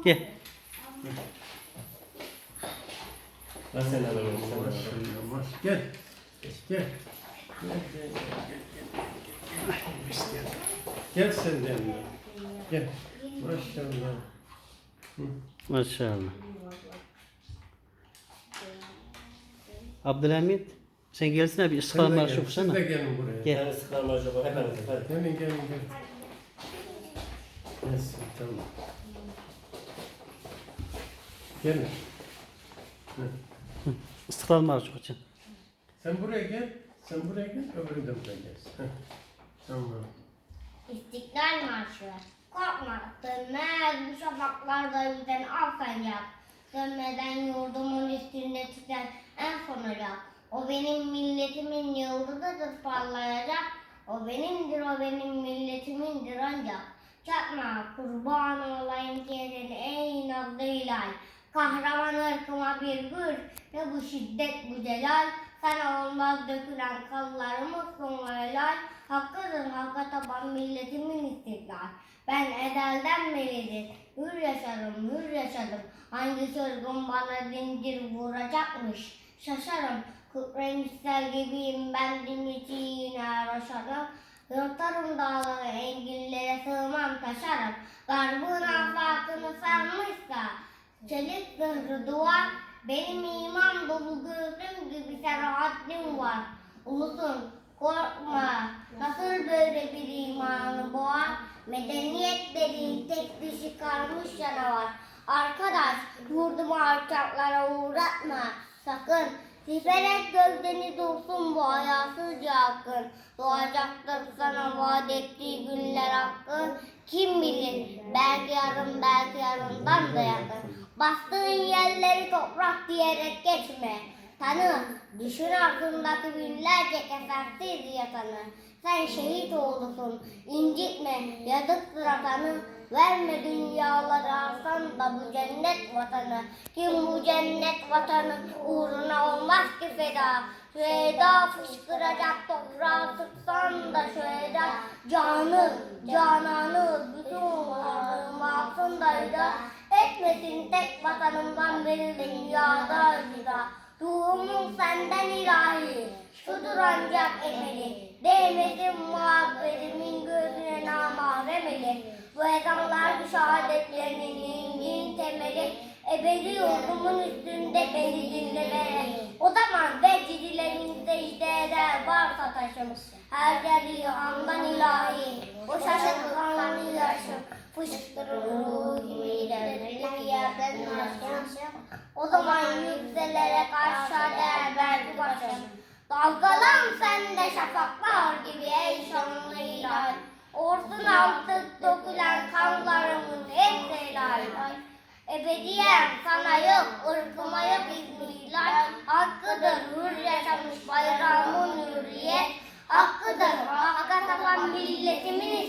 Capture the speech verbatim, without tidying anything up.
Gel. Gel. Gel. Gel. Gel sen de yanına. Gel. Maşallah. Maşallah. Abdülhamit, sen gelsene bir İstiklal Marşı okusana. Siz de gelin buraya. Gel. Yani İstiklal Marşı oku, hep beraber. Hadi. Gelin, gelin, gelin. Gelsin, tamam. Gelin. İstiklal Marşı oku. Sen buraya gel. Sen buraya gel. Öbürü de buraya gelsin. Heh. Tamam. İstiklal Marşı. Korkma, sönmez bu şafaklarda yüzen al sancak. Sönmeden yurdumun üstünde tüten en son ocak. O benim milletimin yıldızıdır parlayacak. O benimdir, o benim milletimindir ancak. Çatma, kurban olayım ki seni ey nazlı hilal. Kahraman ırkıma bir gül, ne bu şiddet bu celal. Sana olmaz dökülen kanlarımız son helal. Hakkıdır halka tapan milletimin istiklal. Ben ezelden beridir hür yaşarım, hür yaşadım. Hangi çılgın bana zincir vuracakmış? Şaşarım, kükremişler gibiyim ben dim içine roşanım. Yırtarım dağları, enginlere sığmam taşarım. Garbın afakını sarmışsa çelik zırhlı duvar, benim iman dolu göğsüm gibi serahatlim var. Ulusun, korkma, nasıl böyle bir imanı boğar? Medeniyet dediğin tek dişi kalmış canavar. Arkadaş, yurdumu alçaklara uğratma. Sakın, siper et gövdeni dursun bu hayasızca hakkın. Doğacaktır sana vaat ettiği günler hakkın. Kim bilir, belki yarın, belki yarından da yakın. Bastığın yerleri toprak diyerek geçme. Tanı, düşün altındaki binlerce kefensiz yatanı. Sen şehit oğlusun, incitme, yazıktır atanı. Verme dünyaları alsan da bu cennet vatanı. Kim bu cennet vatanın uğruna olmaz ki feda? Şüheda fışkıracak toprağa sıksan da şüheda. Canı, cananı, bütün varlığım alsın da feda. Etmesin tek vatanımdan beni dünyada cüda. Ruhumun senden ilahi, şudur ancak emeli. Değmesin muhabbetimin gözüne namahrem eli. Bu ezanlar bu şehadetlerinin engin temeli. Ebedi yurdumun üstünde beni dinlemeli. O zaman vecdilerin secde eder varsa taşım. Her yer ilhamdan ilahi, boşa çıkan yaşım. Fışkırır ruhum ile bir yerden aşım. O zaman yükselerek aşağı değer belki başım. Dalgalan sen de şafaklar gibi ey şanlı ilahi. Olsun artık dökülen kanlarımın hepsi helal. Ebediyem sana yok, ırkıma yok ismi ilahi. Hakkıdır hür yaşamış bayramın hürriyet. Hakkıdır hakka tapan milletimin